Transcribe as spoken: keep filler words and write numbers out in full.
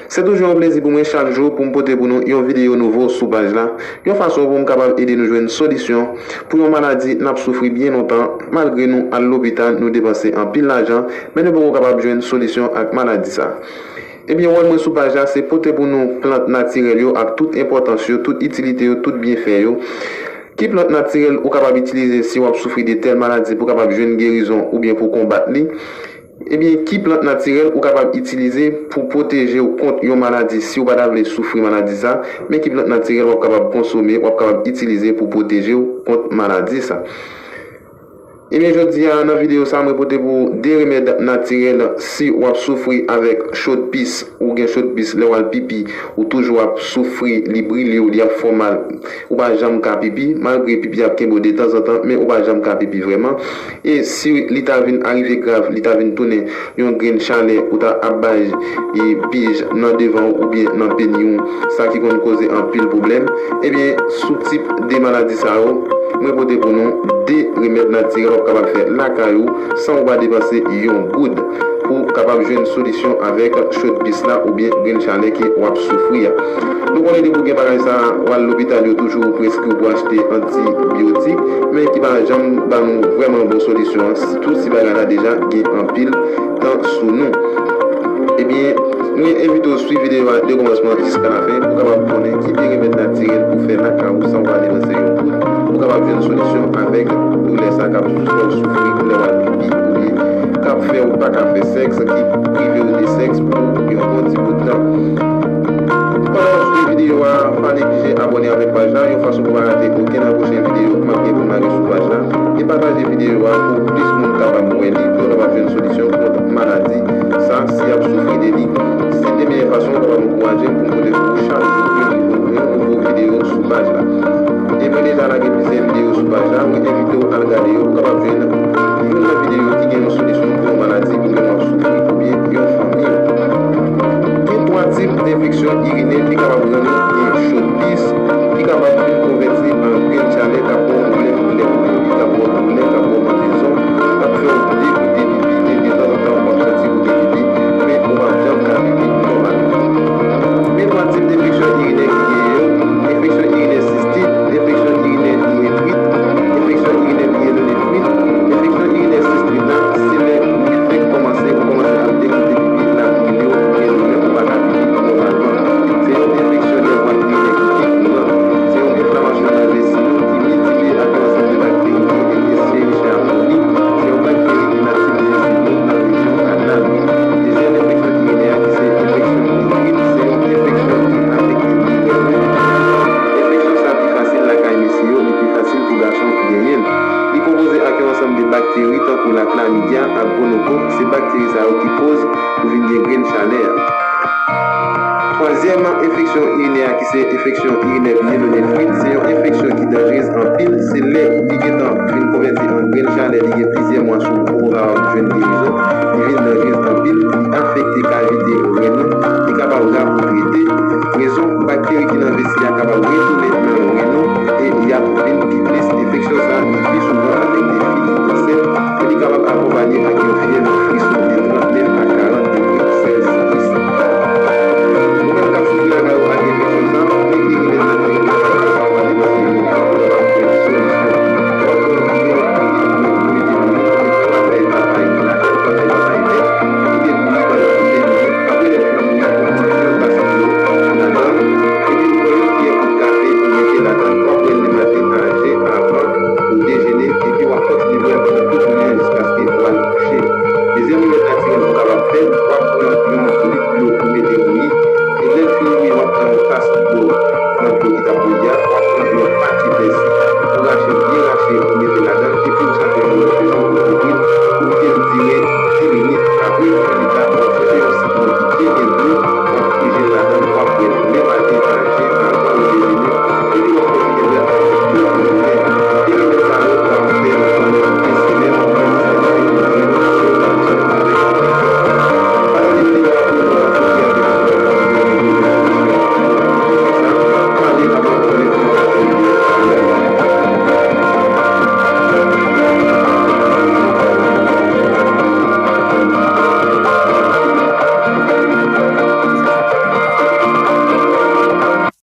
Se toujou yon plezi pou mwen chak jou pou m pote pou nou yon videyo nouvo sou paj la, yon fason pou m kapab ede nou jwenn solisyon pou yon maladi n ap soufri byen lontan, malgre nou al lopital, nou depanse anpil lajan, men nou poko kapab jwenn solisyon ak maladi sa. Ebyen, wòl mwen sou paj la, se pote pou nou plant natirèl yo ak tout enpòtans yo, tout itilite yo, tout byenfè yo. Ki plant natirèl ou kapab itilize si w ap soufri de tèl maladi pou w kapab jwenn gerizon oubyen pou konbat li? Ebyen, ki plant natirèl ou kapab itilize pou pwoteje w kont yon maladi si w pa ta vle soufri maladi sa? Men ki plant natirèl w ap kapab konsome, w ap kapab itilize pou pwoteje w kont maladi sa? Ebyen, jodi a, nan videyo sa, mwen pote pou de remèd natirèl si w ap soufri avèk chòdpis, ou gen chòdpis lè w al pipi, ou toujou ap soufri, li brile w, li ap fè w mal, ou pa janm ka pipi, malgre pipi ap kenbe w detanzantan, men ou pa janm ka pipi vrèman. E si li ta vin arive grav, li ta vin tounen yon grenn chalè, ou ta ap bay e pij nan devan w oubyen nan peni w, sa ki konn koze anpil pwoblèm. Ebyen, sou tip de maladi sa yo, mwen pote pou nou de remèd natirèl w ap kapab fè lakay ou san ou pa depanse yon goud pou w kapab jwenn solisyon avèk chòdpis la oubyen grenn chalè ke w ap soufri a. Nou konnen depi w gen bagay sa, w al lopital, yo toujou preskri w pou achte antibyotik, men ki pa janm ba nou vrèman bon solisyon an, sitou si bagay la deja gen anpil tan sou nou. Ebyen, mwen envite w swiv videyo a de kòmansman jiska lafen pou w kapab konnen ki de remèd natirèl pou fè lakay ou san w pa depanse yon goud, pou w kapab jwenn solisyon avèk doulè sa k ap fè w soufri lè w al pipi oubyen k ap fè w pa ka fè sèks, ki prive w de sèks pou yon bon ti bout tan. Pandan w ap swiv videyo a, pa neglije abòne avèk paj la yon fason pou pa rate okenn nan pwochen videyo m ap gen pou m lage sou paj la. E pataje videyo a pou plis moun kapab wè li, pou yo kapab jwenn solisyon kont maladi sa si y ap soufri de li. Se de meyè fason w kapab ankouraje m pou m pote pou ou chak jou yon nouvo, yon nouvo videyo sou paj la. E mwen deja lage plizyè videyo sou paj la, mwen envite w al gade yo pou w kapab jwenn youn nan videyo ki gen yon solisyon pou yon maladi ou menm w ap soufri oubyen yon fanmi w. Gen twa tip enfeksyon irinè ki kapab rann ou gen chòdpis, ki kapab vin konvèti an grenn chalè k ap ba w pwoblèm lè w pipi, k ap ba w doulè, k ap ba w mantezon, k ap fè w degoute pipi, e detanzantan w ap santi goute pipi, men ou p ap janm ka pipi nòmalman. Men twa tip enfeksyon irinè ki genyen yo: enfeksyon irinè sistit, enfeksyon irinè iretrit, enfeksyon irinè pyelonefrit. Enfeksyon irinè sistit la, se lè li fèk kòmanse, ou kòmanse ap degoute pipi, l ap brile w, ou gen doulè, ou pa ka pipi nòmalman. Se yon enfeksyon nan vwal irinè ki pi kouran. Se yon enflamasyon nan vesi yo ki miltipliye ak yon ansanm de bakteri ki rele Escherichia coli. Se yon bakteri ki natif nan vesi yo nan rejyon anal. Dezyèm enfeksyon irinè a, ki se enfeksyon irit, se yon enfeksyon ki afekte pi lè. Enfeksyon sa pi fasil lakay mesye yo, li pi fasil pou gason genyen l. Li konpoze ak yon ansanm de bakteri tankou la chlamydia ak gonokok, se bakteri sa yo ki koz pou vin gen grenn chalè a. Twazyèm enfeksyon irinè a, ki se enfeksyon irinè pyelonefrit, se yon enfeksyon ki danjrez anpil, se lè li gentan vin konvèti an grenn chalè, li gen plizyè mwa sou ou poko kapab jwenn gerizon, li vin danjrez anpil, li afekte kavite ren ou, li kapab ra pou trete. Rezon, bakteri ki nan vesi a kapab retounen nan ren ou e y ap vin pi plis. Enfeksyon sa a, li pi souvan afekte fi ki ansent e li kapab akonpanye ak yon fyèv friso.